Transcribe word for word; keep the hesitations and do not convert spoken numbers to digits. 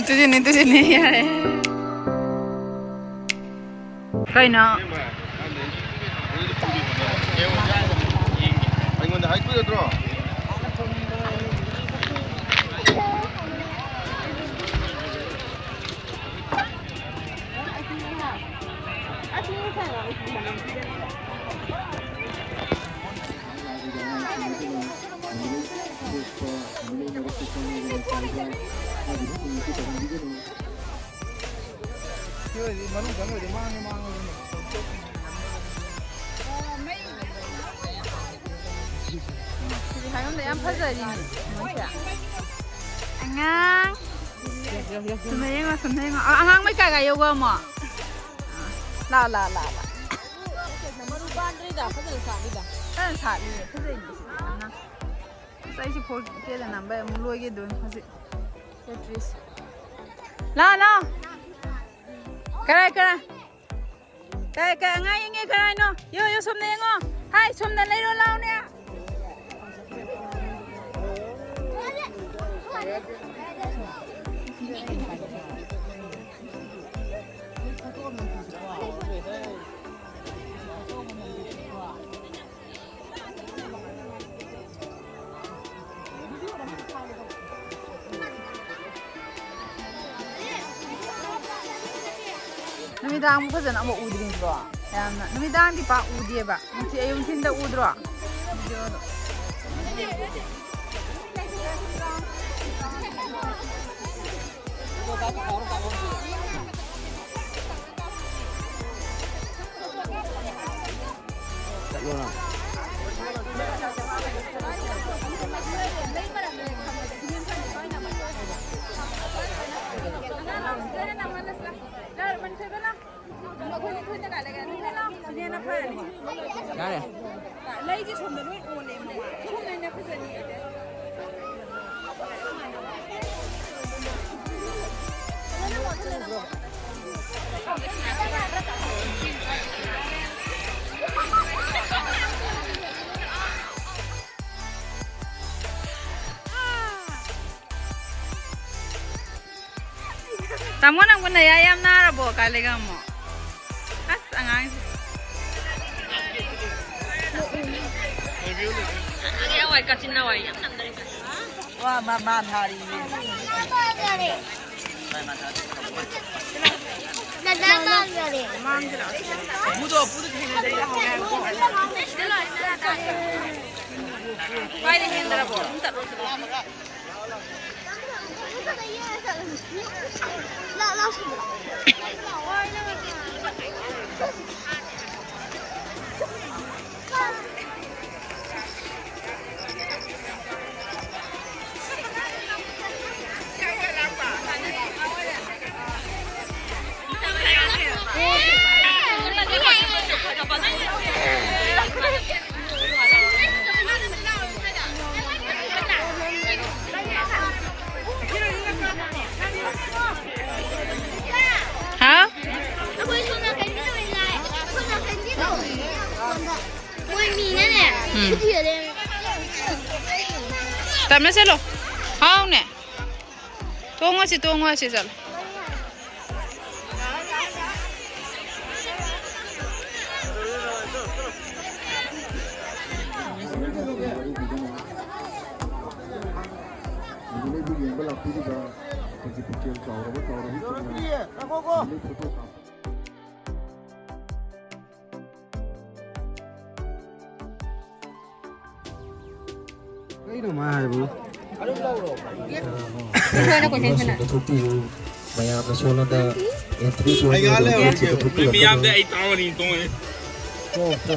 ꯇꯨꯁꯤꯅꯤ, ꯇꯨꯁꯤꯅꯤ, ꯌꯥꯔꯦ꯫ ꯀꯩꯅꯣ? ꯑꯩꯉꯣꯟꯗ ꯍꯥꯏꯕꯤꯔꯗ꯭ꯔꯣ? ꯁꯤꯗꯤ ꯍꯥꯏꯐꯝꯗ ꯌꯥꯝ ꯐꯖꯔꯤꯅꯦ ꯃꯣꯏꯁꯦ꯫ ꯑꯉꯥꯡ꯫ ꯁꯨꯝꯅ ꯌꯦꯡꯉꯣ, ꯁꯨꯝꯅ ꯌꯦꯡꯉꯣ꯫ ꯑ-, ꯑꯉꯥꯡ ꯃꯩ ꯀꯥꯏ ꯀꯥꯏ ꯌꯧꯈ꯭ꯔꯃꯣ? ꯂꯥꯛꯑꯣ, ꯂꯥꯛꯑꯣ, ꯂꯥꯛꯑꯣ, ꯂꯥꯛꯑꯣ꯫ ꯃꯔꯨ ꯄꯥꯟꯗ꯭ꯔꯤꯗ, ꯐꯖꯅ ꯁꯥꯠꯂꯤꯗ꯫ ꯐꯖꯅ ꯁꯥꯠꯂꯤꯅꯦ, ꯐꯖꯩꯅꯦ ꯁꯤꯗꯤ ꯌꯥꯝꯅ꯫ ꯑꯁ, ꯑꯩꯁꯦ ꯐꯣꯔ ꯀꯦꯗ ꯅꯝꯕ ꯑꯃꯨꯛ ꯂꯣꯏꯒꯦꯗꯣꯏꯅꯤ ꯍꯧꯖꯤꯛ꯫ ꯕꯦꯇ꯭ꯔꯤꯁꯦ꯫ ꯂꯥꯛꯑꯣ, ꯂꯥꯛꯑꯣ꯫ ꯀꯔꯥꯏ, ꯀꯔꯥꯏ? ꯀꯔꯥꯏ, ꯀꯔꯥꯏ? ꯑꯉꯥꯡ ꯌꯦꯡꯉꯦ ꯀꯔꯥꯏꯅꯣ? ꯌꯣ, ꯌꯣ, ꯁꯣꯝꯗ ꯌꯦꯡꯉꯣ꯫ ꯍꯥꯏ, ꯁꯣꯝꯗ ꯂꯩꯔꯣ, ꯂꯥꯛꯑꯣꯅꯦ꯫ ꯅꯨꯃꯤꯗꯥꯡ ꯐꯖꯅ ꯑꯃꯨꯛ ꯎꯗ꯭ꯔꯤꯕ꯭ꯔꯣ? ꯌꯥꯝꯅ ꯅꯨꯃꯤꯗꯥꯡꯗꯤ ꯄꯥꯛ ꯎꯗꯦꯕ꯫ ꯅꯨꯡꯊꯤ-, ꯑꯌꯨꯛ ꯅꯨꯡꯊꯤꯟꯗ ꯎꯗ꯭ꯔꯣ? ꯚꯤꯗꯤꯑꯣꯗꯣ꯫ ꯌꯥꯔꯦ꯫ ꯂꯩꯁꯦ ꯁꯣꯝꯗ ꯂꯣꯏ ꯑꯣꯜꯂꯦ꯫ ꯁꯣꯝꯗ ꯑꯩꯅ ꯐꯖꯅꯤ꯫ ꯇꯥꯃꯣ, ꯅꯪꯕꯨ ꯅꯌꯥ ꯌꯥꯝ ꯅꯥꯔꯕꯣ? ꯀꯥꯏ ꯂꯩꯒꯝꯃꯣ? ꯑꯁ, ꯑꯉꯥꯡꯁꯦ꯫ ꯑꯉꯥꯡ ꯋꯥꯏ ꯀꯥꯆꯤꯟ ꯅꯥꯋꯥꯏ ꯌꯥꯝ ꯅꯝꯗꯔꯦ꯫ ꯋꯥ ꯃꯥ, ꯃꯥ ꯊꯥꯔꯤꯌꯦ꯫ ꯗꯗꯥ ꯃꯥꯡꯈꯔꯦ꯫ ꯀꯥꯏꯗ ꯍꯦꯟꯗꯔꯕꯣ? ꯑꯗꯨꯝ ꯆꯠꯂꯣ, ꯆꯠꯂꯣ꯫ ꯍꯥꯎ? ꯑꯩꯈꯣꯏ ꯁꯣꯝ ꯅꯥꯀꯟꯒꯤꯗꯣ ꯑꯣꯏꯅ ꯂꯥꯛꯑꯦ꯫ ꯁꯣꯝ ꯅꯥꯀꯟꯒꯤꯗꯣ꯫ ꯃꯣꯏ ꯃꯤꯅꯅꯦ꯫ ꯎꯝ꯫ ꯇꯞꯅ ꯆꯠꯂꯣ꯫ ꯍꯥꯎꯅꯦ꯫ ꯇꯣꯡꯉꯁꯤ, ꯇꯣꯡꯉꯁꯤ, ꯆꯠꯂꯣ꯫ ꯌꯦꯡꯕ ꯂꯥꯛꯄꯤꯔꯤꯕ ꯑꯩꯈꯣꯏꯒꯤ ꯄꯨꯛꯆꯦꯜ ꯆꯥꯎꯔꯕ ꯆꯥꯎꯔꯕꯤ ꯉꯥꯏꯈꯣꯀꯣ꯫ ꯀꯩꯅꯣ ꯃꯥ ꯍꯥꯏꯕꯨ? ꯏꯁꯣꯔꯅ ꯀꯣꯏꯁꯟ ꯁꯥꯟꯅ꯫ ꯊꯣꯛꯄꯤꯌꯨ꯫ ꯃꯌꯥꯝꯅ ꯁꯣꯝꯗ entry point ꯑꯣꯏꯕ ꯒꯦꯠꯁꯤꯗ ꯊꯣꯛꯄꯤꯔꯛꯀꯅꯨ꯫ ꯃꯤ ꯌꯥꯝꯗꯦ, ꯑꯩ ꯇꯥꯎꯅꯤ ꯇꯣꯡꯉꯦ꯫ ꯇꯣ, ꯇꯣ꯫